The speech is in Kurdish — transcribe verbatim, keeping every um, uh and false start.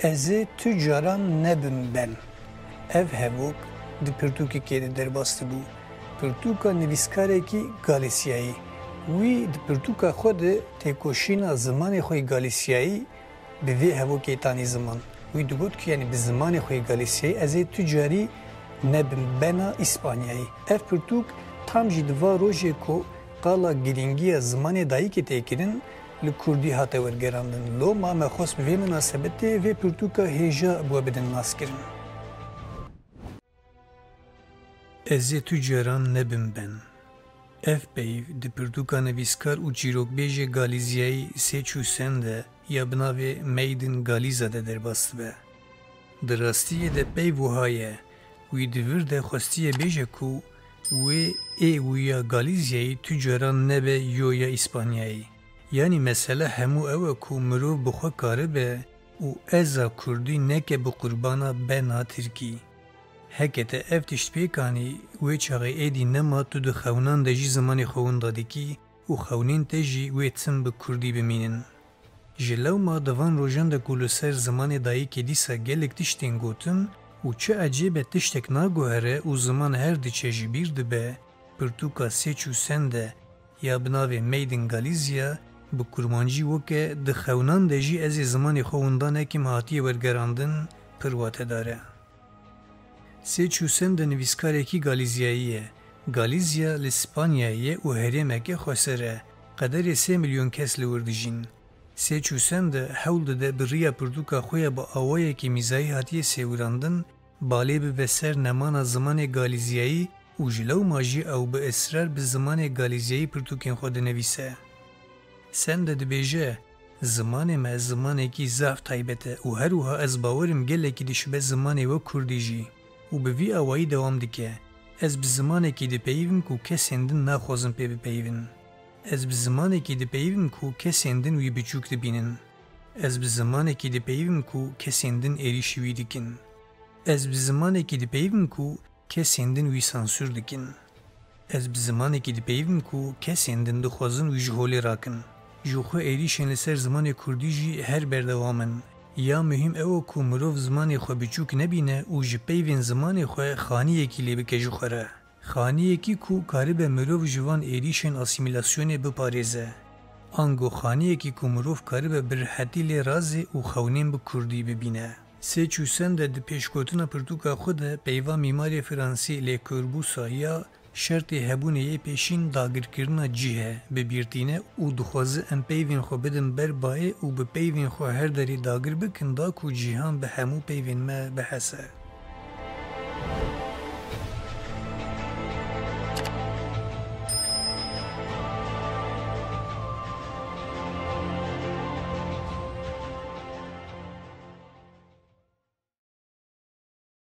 Ez ê tu caran nebim ben. Ev hevok di pirtûkekê de derbas dibû. Pirtûka nivîskarekî Galîsyayî. Wî di pirtûka xwe de têkoşîna zimanê xwe yê Galîsyayî bi vê hevokê tanî ziman. Wî digot ku, yanî, bi zimanê xwe yê Galîsyayî ez ê tu carî nebim bena Îspanyayî. Ev pirtûk tam jî di va rojê ku qala girîngiya zimanê dayikê tê kirin, li kurdî hate wergerandin. Loma me xwest bi vê minasebetê vê pirtûka hêja bi we bidin naskirin. Ez ê tu caran nebim ben. Ev peyv di pirtûka nivîskar û çîrokbêjê Galîzyayî Seçu Sende ya bi navê Made in Galiza de derbas dibe. Di rastiyê de peyv wiha ye, wî di vir de xwestiye bêje ku wê ê wî ya Galîzyayî tu caran nebe yo ya Îspanyayî. Yanî mesele hemû ew e ku mirov bi xwe karibe û eza kurdî neke bi qurbana bena tirkî. Heke te ev tişt pêk anî, wê çaxê êdî nema tu di xewnan de jî zimanê xwe winda dikî û xewnên te jî wê tim bi kurdî bimînin. Ji lewma di van rojan de ku li ser zimanê dayikê dîsa gelek tiştên gotin û çi ecêb e tiştek naguhere û ziman her diçe ji bîr dibe, pirtûka Seçu Sende ya bi navê Made in Galizya bi kurmancî weke di xewnan de jî ez ê zimanê xwe winda nekim hatiye wergerandin, pir watedar e. Seçu Sende nivîskarekî Galîzyayî ye. Galîzya li Spanyayê ye û herêmeke xweser e. Qederê sê milyon kes li wir dijîn. Seçu Sende hewl dide bi riya pirtûka xwe ya bi awayekî mîzayî hatiye sêwirandin, balê bibe ser nemana zimanê Galîzyayî û ji lewma jî ew bi israr bi zimanê Galîzyayî pirtûkên xwe dinivîse. Sende dibêje, Zimanê me zimanekî zaf taybet e û her wiha ez bawer im gelekî dişibe zimanê we kurdî jî û bi vî awayî dewam dike, Ez bi zimanekî dipeyivim ku kesên din naxwazin pê bipeyivin. Ez bi zimanekî dipeyivim ku kesên din wî biçûk dibînin. Ez bi zimanekî dipeyivim ku kesên din êrîşî wî dikin. Ez bi zimanekî dipeyivim ku kesên din wî sansûr dikin. Ez bi zimanekî dipeyivim ku kesên din dixwazin wî ji holê rakin. Ji xwe êrîşên li ser zimanê kurdî jî her berdewam in. Ya muhîm ew e ku mirov zimanê xwe biçûk nebîne û ji peyvên zimanê xwe xaniyekî lê bike ji xwe re. Xaniyekî ku karibe mirov ji van êrîşên asîmîlasyonê biparêze. Ango xaniyekî ku mirov karibe bi rihetî lê razê û xewnên bi kurdî bibîne. Seçu Sende di pêşgotina pirtûka xwe de peyva mîmarê Fransî Le Corbusier ya şertê hebûnê yê pêşîn dagirkirina cih e, bi bîr tîne û dixwaze em peyvên xwe bidin ber bayê û bi peyvên xwe her derê dagir bikin da ku cîhan bi hemû peyvên me bihese.